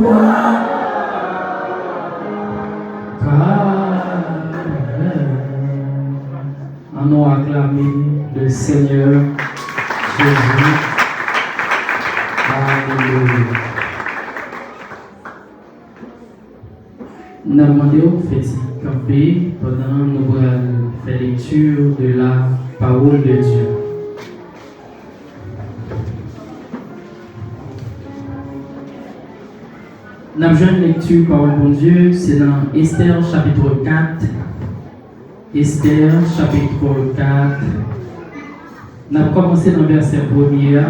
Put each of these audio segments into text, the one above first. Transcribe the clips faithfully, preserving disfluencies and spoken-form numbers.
An nou aklame le Seigneur Jésus. Alelouya. N ap mande w fè ti kanpe pandan nou pral fè lecture de la parole de Dieu. N ap jwenn lekti pawòl Bondye, se nan Estè chapit kat. Estè chapit kat. N ap kòmanse nan vèsè premye a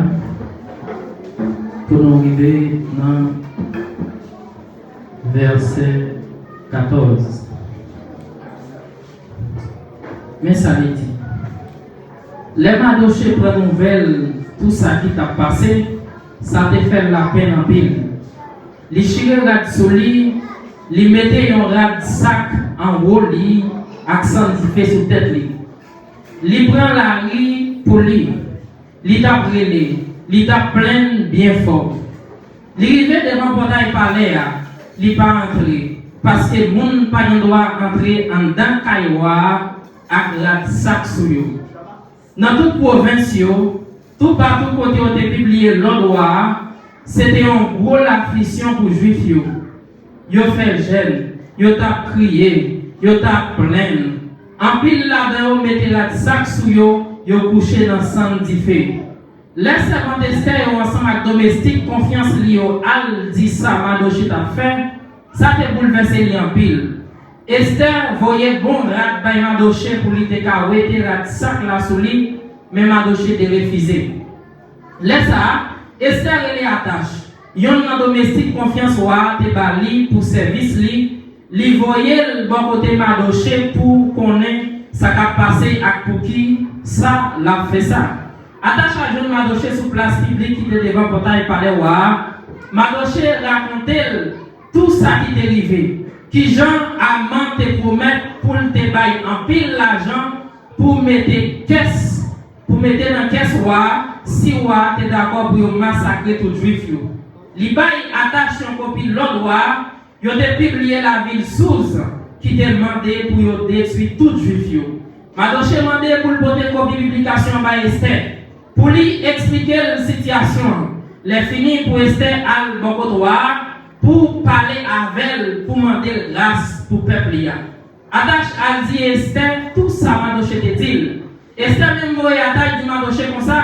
pou nou rive nan vèsè katòz. Men sa li di: Lè Madoche pran nouvèl tou sa ki t ap pase, sa te fè l lapenn anpil. Li chire rad sou li, li mete yon rad sak anwo li ak sann dife sou tèt li. Li pran lari pou li. Li t ap rele, li t ap plenn byen fò. Li rive devan pòtay palè a, li pa antre, paske moun pa gen dwa antre anndan kay wa a ak rad sak sou yo. Nan tout pwovens yo, toupatou kote yo te pibliye lòd wa a, se te yon gwo laflisyon pou Jwif yo. Yo fè jèn, yo t ap kriye, yo t ap plenn. Anpil ladan yo mete rad sak sou yo, yo kouche nan sann dife. Lè sèvant Estè yo ansanm ak domestik konfyans li yo al di sa Madoche t ap fè, sa te boulvèse li anpil. Estè voye bon rad bay Madoche pou li te ka wete rad sak la sou li, men Madoche te refize. Lè sa a, Estè rele Atach, yonn nan domestik konfyans wa a te ba li pou sèvis li, li voye l bò kote Madoche pou konnen sa k ap pase ak poukisa l ap fè sa. Atach al jwenn Madoche sou plas piblik ki te devan pòtay palè wa a. Madoche rakonte l tou sa ki te rive, kijan Aman te pwomèt pou l te bay anpil lajan pou mete kès, pou mete nan kès wa a, si wa a te dakò pou yo masakre tout Jwif yo. Li bay Atach yon kopi lòd wa a, yo te pibliye lavil Souz, ki te mande pou yo detwi tout Jwif yo. Madoche mande pou l pote kopi piblikasyon an bay Estè, pou li eksplike l sitiyasyon an. Lè fini, pou Estè al bò kot wa a, pou pale avè l, pou mande l gras pou pèp li a. Atach al di Estè tou sa Madoche te di l. Estè menm voye Atach di Madoche konsa: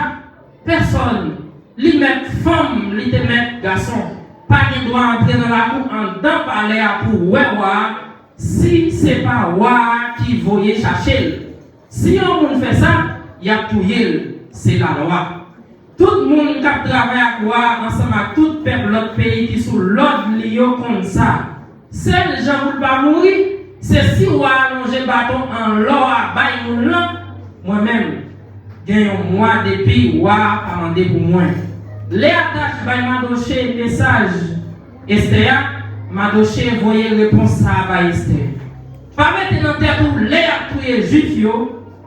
Pèsòn, li mèt fanm, li te mèt gason, pa gen dwa antre nan lakou anndan palè a pou wè wa a, si se pa wa a ki voye chache l. Si yon moun fè sa, y ap touye l, se lalwa. Tout moun k ap travay ak wa a ansanm ak tout pèp lòt peyi ki sou lòd li yo konn sa. Sèl jan pou l pa mouri, se si wa a lonje baton an lò a bay moun lan. Mwen menm, gen yon mwa depi wa a pa mande pou mwen. Lè Atach bay Madoche mesaj Estè a, Madoche voye repons sa a bay Estè: Pa mete nan tèt ou lè y ap touye Jwif yo,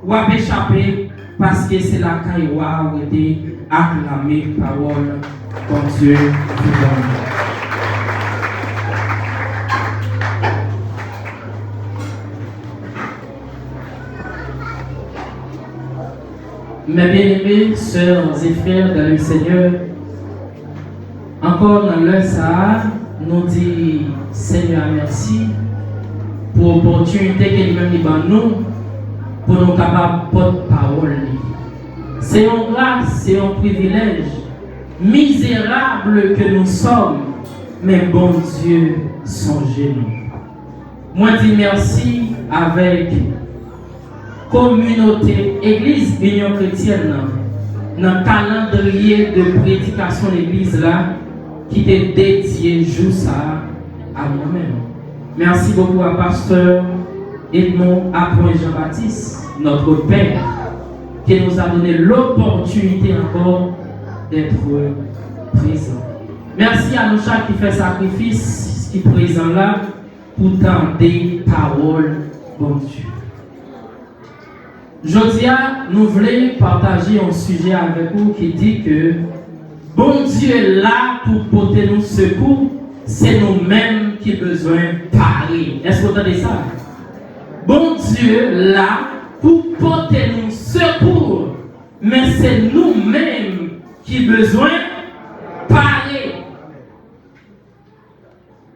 w ap echape, paske se lakay wa a w rete. Aklame pawòl Bondye vivan. Mes bien-aimés, sœurs et frères dans le Seigneur, ankò nan lè sa a, nou di Senyè a mèsi pou opòtinite ke li menm li ban nou pou nou kapab pòt pawòl li. Se yon gras, se yon privilèj. Mizerab ke nou sòm, men Bondye sonje nou. Mwen di mèsi avèk kominote Egliz Inyon Kretyèn nan, nan kalandriye de predikasyon legliz la ki te dedye jou sa a a mwen menm. Merci beaucoup à Pasteur Edmond Appoint Jean-Baptiste, notre père, qui nous a donné l'opportunité encore d'être présent. Merci à nou chak ki fè sakrifis, ki prezan la pou tande pawòl Bondye. Jodi a, nou vle pataje yon sijè avèk ou ki di ke Bondye la pou pote nou sekou Se nou menm ki bezwen pare. Èske w tande sa? Bondye la pou pote nou sekou, men se nou menm ki bezwen pare.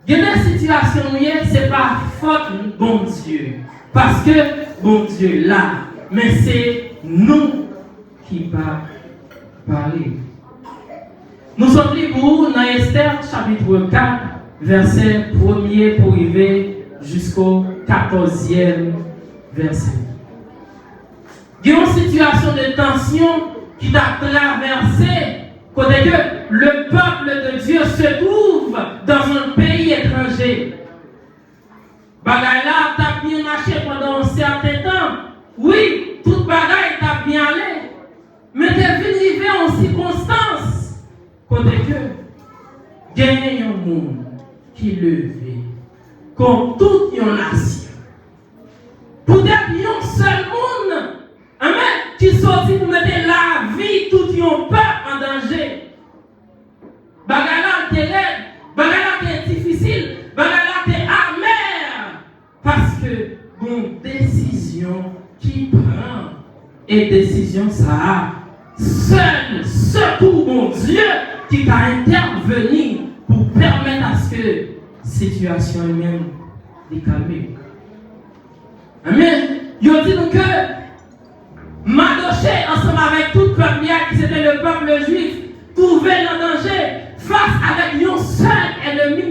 Gen de sitiyasyon nou ye, se pa fòt Bondye, paske Bondye la, men se nou ki pa pare. Nou sot li pou ou nan Estè chapit kat, vèsè premye pou rive jisko katòzyèm vèsè. Gen yon sitiyasyon de tansyon ki t ap travèse, kote ke le peuple de Dieu se trouve dans un pays étranger. Bagay la t ap byen mache pandan yon sèten tan. Wi, tout bagay t ap byen ale. Men te vin rive yon sikonstans kote ke genyen yon moun ki leve kont tout yon nasyon. Poutèt yon sèl moun, amèn, ki soti pou mete lavi tout yon pèp an danje. Bagay la te rèd, bagay la te difisil, bagay la te amè, paske gon desizyon ki pran, e desizyon sa a, sèl sekou Bondye ki ka entèveni pou pèmèt aske sitiyasyon an menm li kalme. Amèn. Yo di nou ke Madoche, ansanm avèk tout pèp li a, ki se te le peuple juif, twouve l an danje fas avèk yon sèl ènmi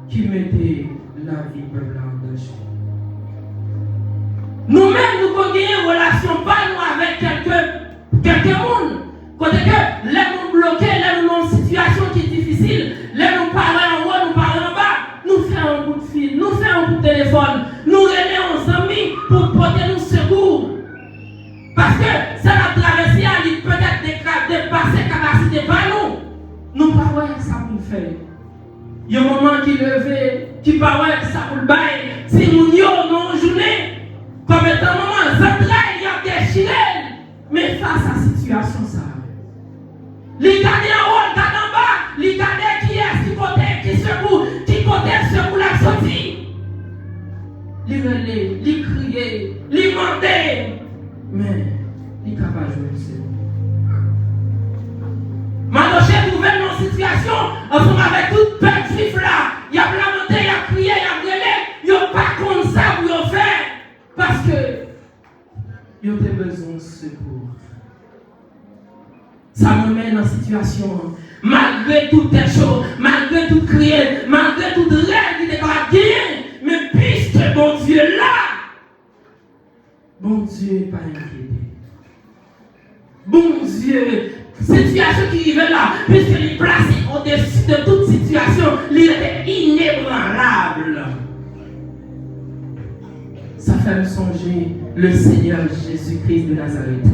ki mete lavi pèp la an danje. Nou menm, nou konn genyen relasyon pa nou avèk kèlke, kèlke moun. Kote ke lè nou bloke, lè nou nan yon sitiyasyon ki difisil, lè nou pa wè anwo, nou pa wè anba, nou fè yon kout fil, nou fè yon kout telefòn, nou rele yon zanmi pou pote nou sekou. Paske sa n ap travèse a, li petèt dekra-, depase kapasite pa nou. Nou pa wè sa pou n fè. Yon manman ki leve, ki pa wè sa pou l bay timoun yo nan yon jounen, kòm etan manman zantray li ap dechire l. Men fas a sitiyasyon sa a, li gade anwo, l gade anba, li gade kiyès ki pote, ki sekou, ki kote sekou l ap soti. Li rele, li kriye, li mande, men li ka pa jwenn sekou. Madoche twouve l nan yon sitiyasyon ansanm avèk tout pèp jwif la. Y ap lamante, y ap kriye, y ap rele, yo pa konn sa pou yo fè. Paske yo te bezwen sekou. Sa mwen men nan sitiyasyon an. Malgre tout tèt cho, malgre tout kriye, malgre tout rèl ki te kapab genyen, men piske Bondye la, Bondye pa enkyete. Bondye, sitiyasyon ki rive la, piske li plase odesi de tout sitiyasyon, li rete inebranlab. Sa fè m sonje le Seigneur Jésus-Christ de Nazareth.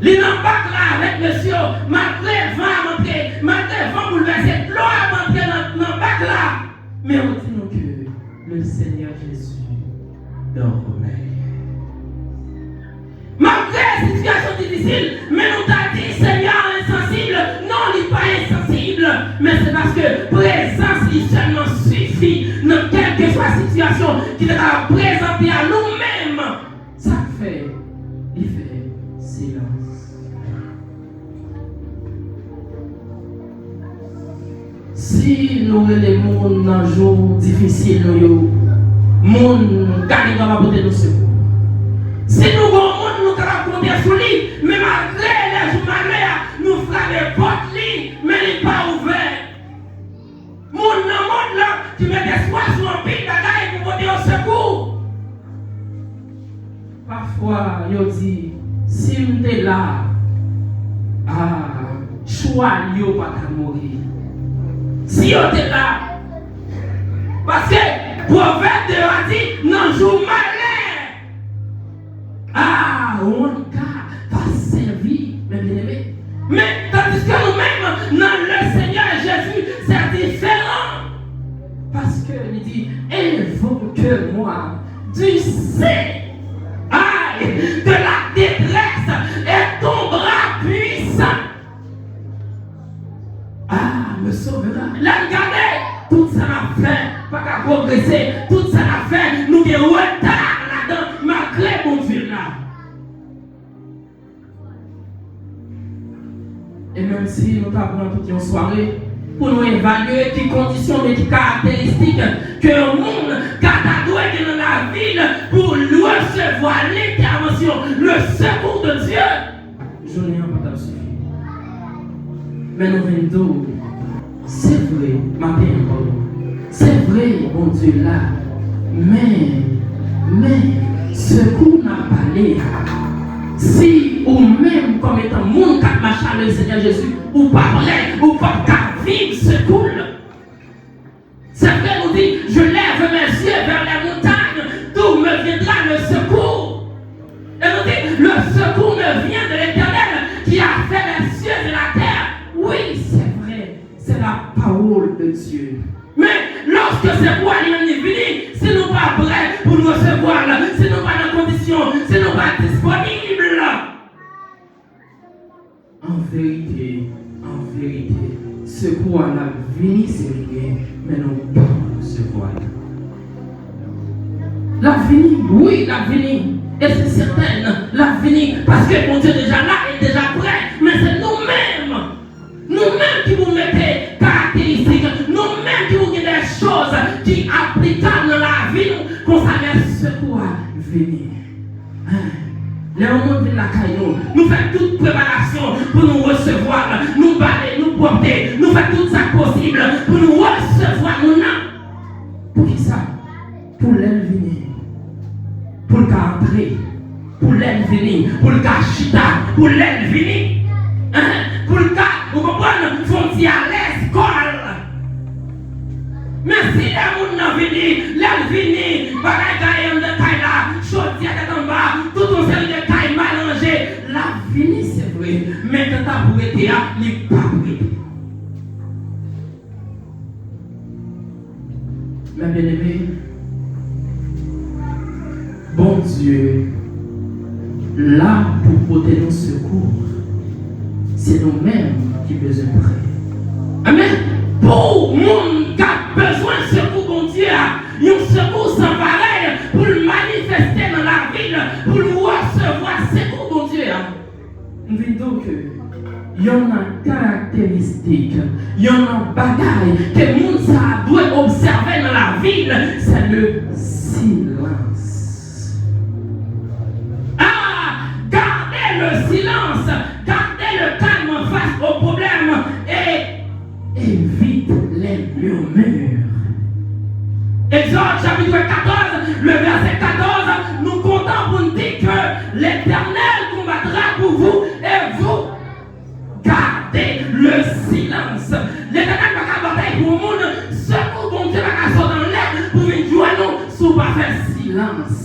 Li nan bak la avèk mesye yo, malgre van ap antre, malgre van boulvèse, dlo ap antre nan, nan bak la. Men yo di nou ke le Seigneur Jésus dormait. Malgre sitiyasyon difisil, men nou ta di Senyè a ensansib. Non, li pa ensansib. Men se paske prezans li sèlman sifi nan kèlkeswa sitiyasyon ki ta kapab prezante a nou menm. Sa k fè li fè silans. Si nou rele moun nan jou difisil nou yo, moun gade kapab pote nou sekou. Si nou gon moun nou kapab konte sou li, men malgre lè jou malè a, nou frape pòt li, men li pa ouvè. Moun nan mond lan ki mete espwa sou anpil bagay pou pote yo sekou. Pafwa, yo di, si m te la, a, chwal yo pa ta mouri. Si yo te la, paske pwovèb de yo a di, nan jou malè, a, yon ka pa sèvi, men byeneme. Men, tandiske nou menm, nan le Seigneur Jésus, se diferan. Paske li di, invoque-moi du sein, aïe, de la détresse et ton bras puissant. A, mesye, Sovè a. Lè n gade, tout sa n ap fè pa ka pwogrese, tout sa n ap fè, nou gen reta ladan, malgre Bondye la. E menm si nou ta pran tout yon sware pou nou evalye ki kondisyon, men ki karakteristik ke yon moun ka ta dwe gen nan lavi l pou l resevwa lentèvansyon, le secours de Dieu, jounen an pa t ap sifi. Men nou vin di w, se vre, maten an, padon. Se vre, Bondye la. Men, men, sekou n ap pale a, si ou menm, kòm etan moun k ap mache avèk Senyè Jezi, ou pa prè, ou p ap ka viv sekou l. Se vre, nou di, je lève mes yeux vers les montagnes, d'où me viendra le secours? E nou di, le secours me vient de l'Éternel qui a fait les cieux et la terre. Wi, se vre, se la parole de Dieu. Men, lòske sekou a li menm li vini, si nou pa prè pou n resevwa l, si nou pa nan kondisyon, si nou pa disponib, an verite, an verite, sekou a l ap vini, se vre, men nou p ap resevwa l. L ap vini, wi, l ap vini. E se sèten, l ap vini, paske Bondye deja la e deja prè. Men se nou menm, nou menm ki pou mete karakteristik, nou menm ki pou gen de choz ki aplikab nan lavi nou, konsa lè sekou a vini. Lè yon moun vin lakay nou, nou fè tout preparasyon pou nou resevwa l, nou bale, nou pwòpte, nou fè tout sa k posib pou nou resevwa moun nan. Poukisa? Pou lè l vini, pou l ka antre, pou lè l vini, pou l ka chita, pou lè l vini, pou l ka, ou konprann, fè yon ti alèz kò l. Men si lè moun nan vini, lè l vini, bagay gaye anndan kay la, chodyè tèt anba, tout yon seri de kay mal ranje, l ap vini, se vre, men tan t ap rete a, li p ap rete. Men byeneme, Bondye la pou pote nou sekou. Se nou menm ki bezwen prè. Amèn. Pou moun k ap bezwen sekou Bondye a, yon sekou san parèy pou l manifeste nan lavi l, pou l resevwa sekou Bondye a. M vin di w ke yonn nan karakteristik, yonn nan bagay ke moun sa a dwe obsève nan lavi l, se le silans. Ah, garder le silence, garder le calme face au problème et évite les murmures. Exode chapitre quatorze, le verset quatorze, nou kontan pou n di ke Letènèl konbatra pou vou e vou gade le silans. Letènèl pa ka batay pou yon moun, sekou Bondye pa ka sot anlè pou vin jwenn ou si w pa fè silans.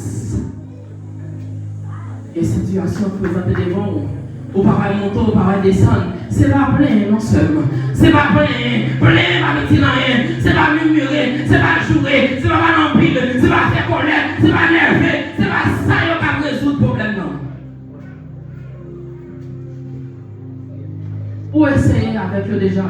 Gen sitiyasyon k prezante devan w, ou pa wè l monte, ou pa wè l desann. Se pa plenyen non sè m. Se pa plenyen. Plenyen pa vin di l anyen. Se pa mimire, se pa joure, se pa pale anpil, se pa fè kòlè, se pa nève, se pa sa yo k ap rezoud pwoblèm nan. Ou eseye avèk yo deja.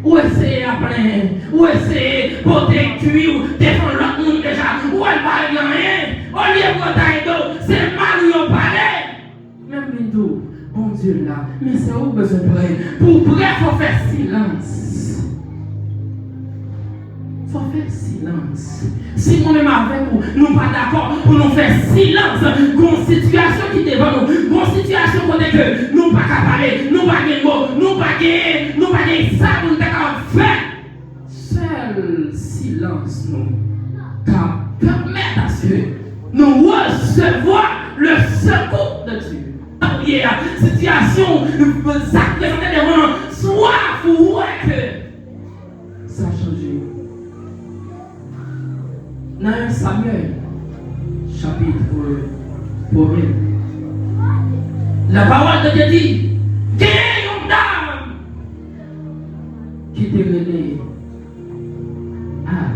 Ou eseye a plenyen. Ou eseye pote kwi w devan lòt moun deja. Ou wè l pa regle anyen. Olye pou yo ta ede w, se mal ou yo pale. Men m vin di w, Bondye la, men se ou k bezwen prè. Pou w prè, fò w fè silans. Fò w fè silans. Si mwen menm avèk ou, nou pa dakò pou nou fè silans, gon sitiyasyon ki devan nou, gon sitiyasyon kote ke nou pa ka pale, nou pa gen mo, nou pa gen, nou pa gen sa pou nou ta kapab fè. Sèl silans nou ka pèmèt aske nou resevwa le sekou de Dye. Priye a, sitiyasyon, sa k prezante devan nou, swa pou wè ke sa chanje. Nan en Samyèl, chapit premye, la parole de Dieu di, gen yon dam ki te rele Ana.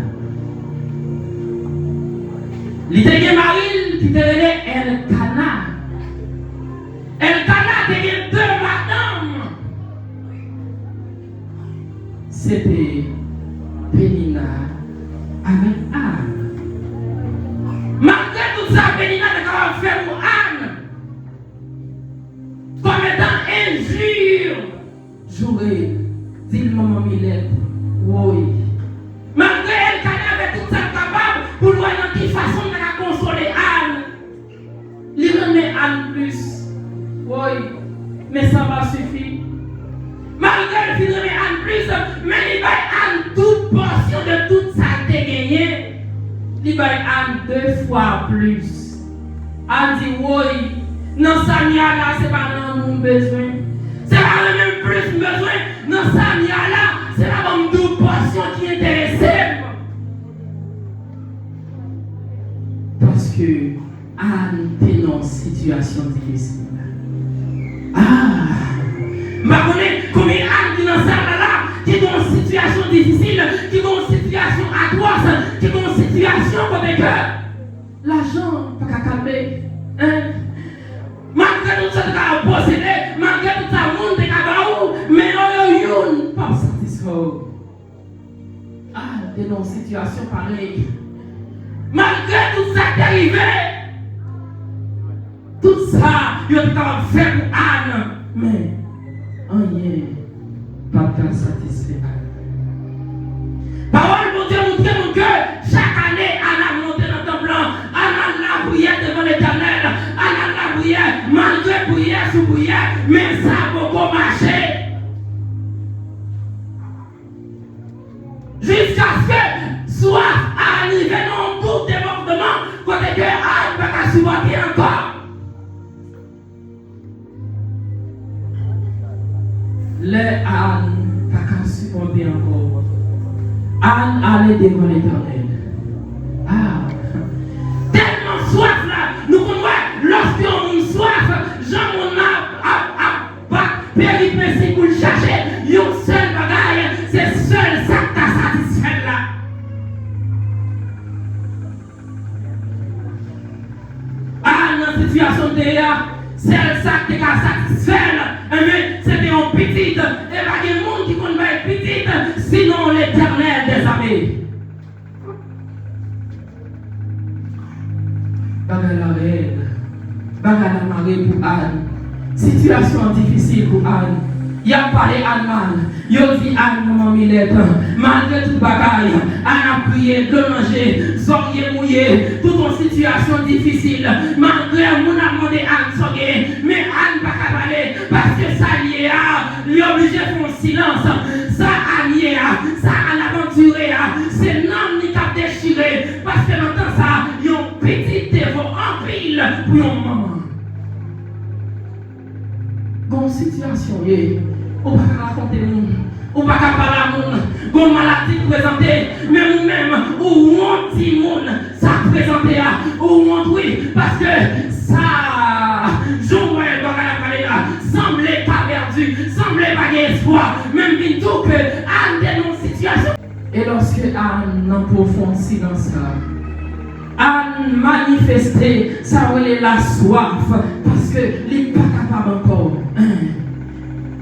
Li te gen mari l ki te rele Èlkana. Èlkana te gen de madanm. se te Penina avèk Ann. Malgre tout sa Penina te kapab fè pou Ann, kòm etan enji, joure, di l manman Milèt, woy. Malgre Elkana fè tout sa l kapab pou l wè nan ki fason l ta ka konsole Ann, li renmen Ann plis. Woy, men sa pa sifi. Malgre l fin renmen Ann plis, men li bay Ann tout pòsyon de tout sa l te genyen. Li bay Ann de fwa plis. Ann di, woy, nan sa m ye a la, se pa lanmou m bezwen. Se pa renmen m plis m bezwen. Nan sa m ye a la, se pa ban m de pòsyon ki enterese m. Paske Ann te nan yon sitiyasyon difisil. Ah! M pa konnen konbyen Ann ki nan sal la la, ki gen yon sitiyasyon difisil, ki gen yon sitiyasyon atwòs, ki gen yon sitiyasyon kote ke lajan pa ka kalme. Hein? Malgre tout sa te ka posede, malgre tout sa moun te ka ba ou, men yo, yo youn p ap satisfè w. Ann te nan yon sitiyasyon parèy. Malgre tout sa k te rive, tout sa yo te kapab fè pou Ann, men anyen p ap ka satisfè Ann. Pawòl Bondye montre nou ke chak ane, Ann ap monte nan tanp lan, Ann al lapriyè devan Letènèl, Ann al lapriyè, malgre priyè sou priyè, men sa poko mache. Jiskaske swaf Ann rive nan yon bout debòdman kote ke Ann pa ka sipòte ankò. Lè Ann pa ka sipòte ankò, Ann ale devan Letènèl. Ah! Tèlman swaf la, nou konn wè, lòske yon moun swaf, jan moun nan ap, ap, ap bat peripesi pou l chache yon sèl bagay, se sèl sa k ka satisfè l la. Ann nan sitiyasyon l te ye a, sèl sa k te ka satisfè l, enben, se te yon pitit. E pa gen moun ki konn bay pitit, sinon Letènèl dèzame. Bagay la rèd. Bagay la mare pou Ann. Sitiyasyon an difisil pou Ann. Y ap pale Ann mal. Yo di Ann manman Milèt. Malgre tout bagay, Ann ap kriye, dlo nan je, zòrye mouye, tout yon sitiyasyon difisil. Malgre moun ap mande Ann sa w genyen, men Ann pa ka pale, paske sa l ye a, li oblije fè yon silans. Sa Ann ye a, sa Ann ap andire a, se nanm li k ap dechire, paske nan tan sa, yon pitit te vo anpil pou yon manman. Gon sitiyasyon ye, ou pa ka rakonte moun, ou pa ka pale a moun, gon maladi k prezante, menm ou menm, ou wont di moun sa k prezante a, ou wont wi, paske sa, jan w wè bagay la pale la, sanble ka pèdi, sanble pa gen espwa, men m vin di w ke Ann te nan yon sitiyasyon. E lòske Ann nan pwofon silans la, Ann manifeste sa yo rele laswaf, paske li pa kapab ankò.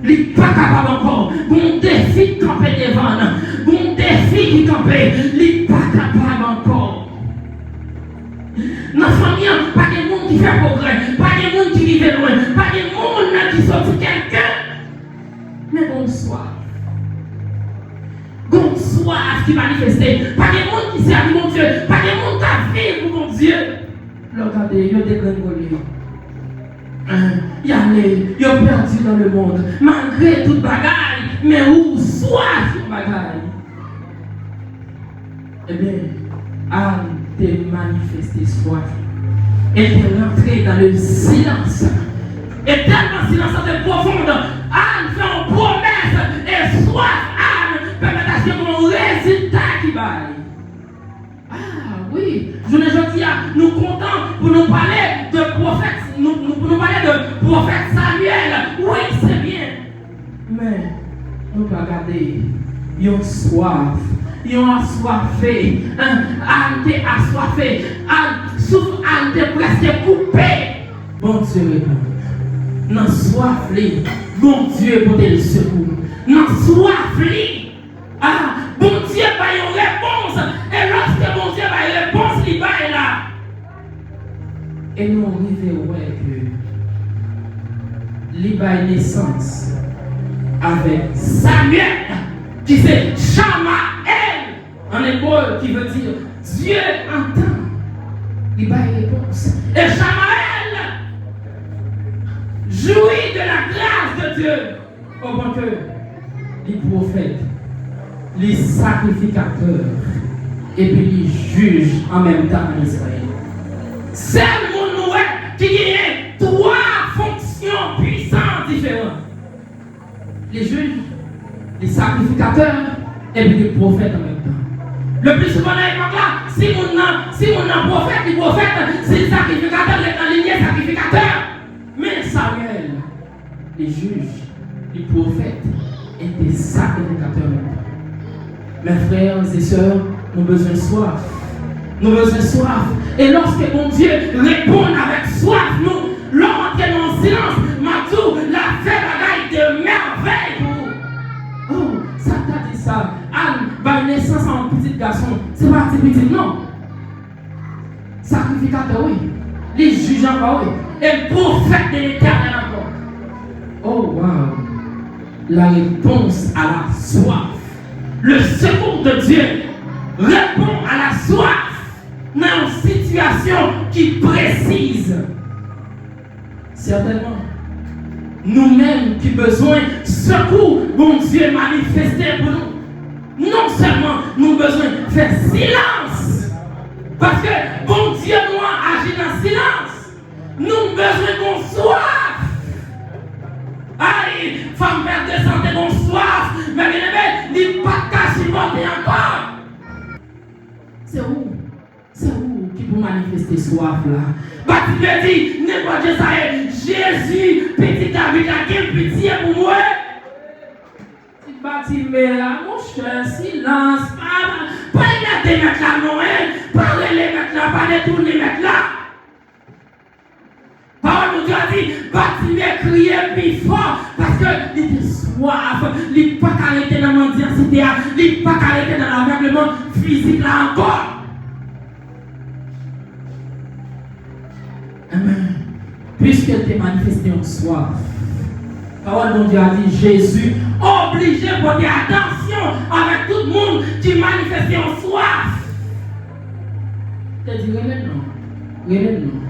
Li pa kapab ankò. Gon defi k kanpe devan l. Gon defi ki kanpe. Li pa kapab ankò. Nan fanmi an, pa gen moun ki fè pwogrè. Pa gen moun ki rive lwen. Pa gen moun ki soti kèlken. Men gon swaf. Gon swaf ki manifeste. Pa gen moun ki sèvi Bondye. Pa gen moun k ap viv pou Bondye. Lè w gade, yo degrengole. Y ale, yo pèdi dans le monde. Malgre tout bagay, men ou swaf yon bagay. Ebyen, Ann te manifeste swaf li. E te rantre dans le silence. E tèlman silans lan te pwofon, Ann fè yon pwomès e swaf Ann pèmèt aske gen yon rezilta ki bay. Ah wi, jounen jodi a, nou kontan pou nou pale de pwofèt, nou, nou, pou nou pale de pwofèt Samyèl. Wi, se byen. Men, nou pa gade yon swaf, yon aswafe, en, Ann te aswafe, Ann, souf Ann te prèske koupe. Bondye reponn. Nan swaf li, Bondye pote l sekou. Nan swaf li, Bondye bay yon repons. E lòske Bondye bay repons, li bay la. E nou rive wè ke li bay nesans avèk Samyèl, ki se Chamaèl an ebre, ki vle di Dye antann. Li bay repons. E Chamaèl jwi de la gras de Dye. Konprann ke li pwofèt, li sakrifikatè, epi li jij an menm tan ann Izrayèl. Sèl moun nou wè ki genyen twa fonksyon pwisan diferan. Li jij, li sakrifikatè, epi li pwofèt an menm tan. Le pli souvan nan epòk la, si moun nan, si moun nan pwofèt, li pwofèt, si l sakrifikatè, l ret nan linye sakrifikatè. Men Samyèl, li jij, li pwofèt, e li te sakrifikatè an menm tan. Mes frères et sœurs, nou bezwen swaf. Nou bezwen swaf. E lòske Bondye reponn avèk swaf nou, lè w antre nan yon silans, m ap di w, l ap fè bagay de mèvèy pou ou. Oh, sa ta di sa, Ann bay nesans a yon pitit gason. Se pa ti pitit, non. Sakrifikatè, wi. Li jij ankò, wi. E l pwofèt de Letènèl ankò. Oh, wow. La réponse à la soif. Le secours de Dieu répond à la soif nan yon sitiyasyon ki presiz. Sètènman, nou menm ki bezwen sekou Bondye manifeste pou nou. Non sèlman nou bezwen fè silans, paske Bondye nou an aji nan silans, nou bezwen gon swaf. Ay, fanm pèt de sante gon swaf, men byeneme, li pa t ka sipòte ankò. Se ou. Se ou ki pou manifeste swaf la. Batimye di, nenpòt jan sa ye, Jezi, pitit David la, gen pitye pou mwen. Ti Batimye la, monchè, silans, pa, pa enmède mèt la non, en. Pa rele mèt la, pa detounen mèt la. Pawòl Bondye a di, Batimye kriye pi fò, paske li te swaf, li pa ka rete nan mandyansite a, li pa ka rete nan lavègleman fizik la ankò. Amen. Piske l te manifeste yon swaf, pawòl Bondye a di, Jezi oblije pote atansyon avèk tout moun ki manifeste yon swaf. Te di, rele l non. Rele l non.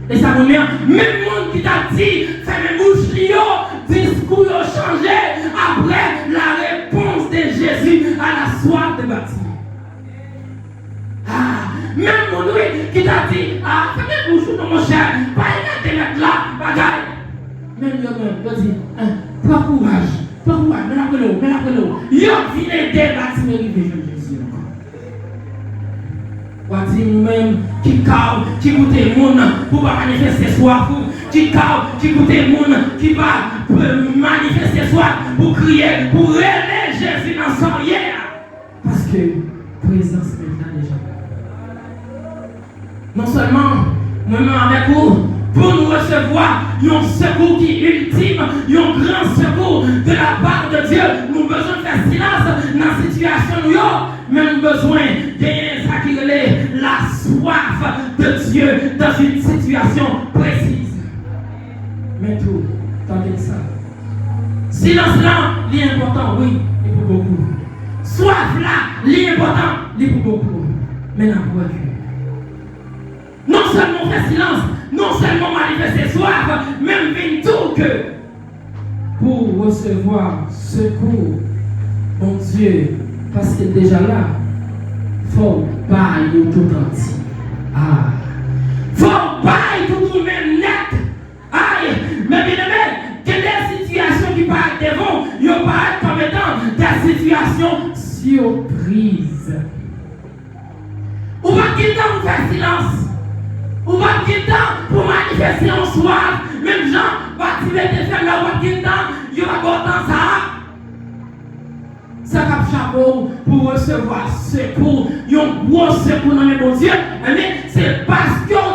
E sa moun li an, menm moun ki t ap di, fèmen bouch li yo, diskou yo chanje apre la réponse de Jésus à la soif de Batimye. Ah, menm moun, wi, ki t ap di, ah, fèmen bouch ou non, monchè, pa enmède mèt la, bagay. Menm yo menm, yo di, en, pran kouraj, pran kouraj, men l ap rele w, men l ap rele w. Yo vin ede Batimye rive jwenn Jezi ankò. W a di ou menm ki ka w ki koute moun pou pa manifeste swaf ou, ki ka w ki koute moun ki pa, eh, manifeste swaf pou kriye, pou rele Jezi nan sa w ye a. Paske prezans mèt la deja la. Non sèlman mwen menm avèk ou, pou nou resevwa yon sekou ki iltim, yon gran sekou de la part de Dieu, nou bezwen fè silans nan sitiyasyon nou yo, men nou bezwen genyen sa ki rele la soif de Dieu dans une situation précise. Men tou, tande sa. Silans lan, li enpòtan, wi, li pou bokou. Swaf la, li enpòtan, li pou bokou. Men n ap wè ke non sèlman w fè silans, non sèlman w manifeste swaf, men m vin di w ke pou w resevwa sekou Bondye, paske l deja la, fò w bay ou tout antye. Ah. Fò w bay tout ou menm nèt. Ay, men byeneme, gen de sitiyasyon ki parèt devan w, yo parèt kòm etan de sitiyasyon sipriz. Ou p ap gen tan pou fè silans. Ou p ap gen tan pou manifeste yon swaf. Menm jan Batimye te fè l la, ou p ap gen tan, yo p ap ba w tan sa a. Sa k ap chape w pou w resevwa sekou, yon gwo sekou nan men Bondye, ebyen, se paske w